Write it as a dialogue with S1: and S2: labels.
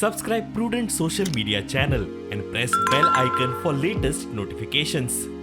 S1: Subscribe Prudent social media channel and press bell icon for latest notifications.